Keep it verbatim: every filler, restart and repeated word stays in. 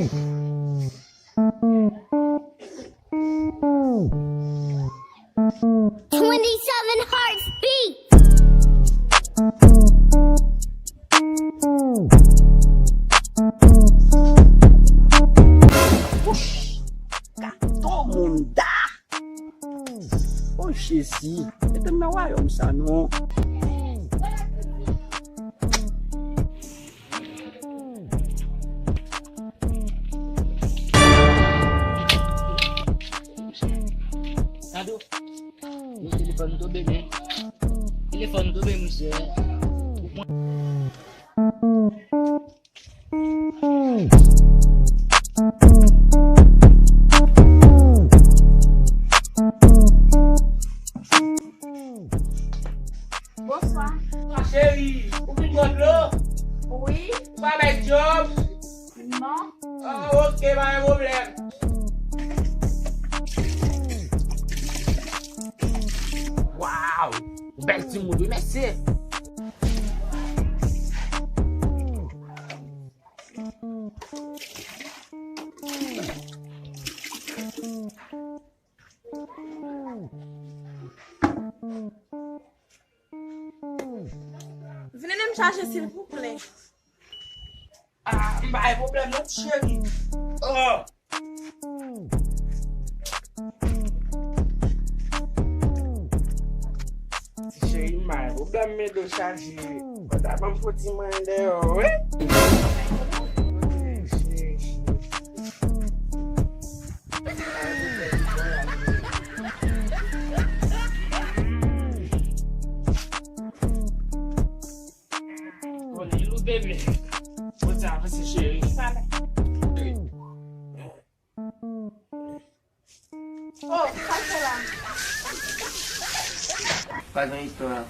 Twenty-seven Hearts Beat. Wouch! Gato mouda! O Jezi, mete m nan wayòm sa non. Gade, yo telefòn tonbe, men. Telefòn tonbe, misye. Bonswa. Bonswa, cheri. Ou vin bwè dlo? Wi. Ou pa bay djòb? Non. Oh, ok, pa gen pwoblèm. Waw! Ou bèl timoun, wi, mèsi. Vin ede m chaje, silvouplè. Ah, m pa gen pwoblèm non, cheri. Oh. Ti cheri, m pa gen pwoblèm, men do chaje. Ou ta ban m fon ti manyen dèyè, wi. Konnen lou bebe. Bon, sa avanse, cheri. Oh, sa fè la. Pa gen istwa.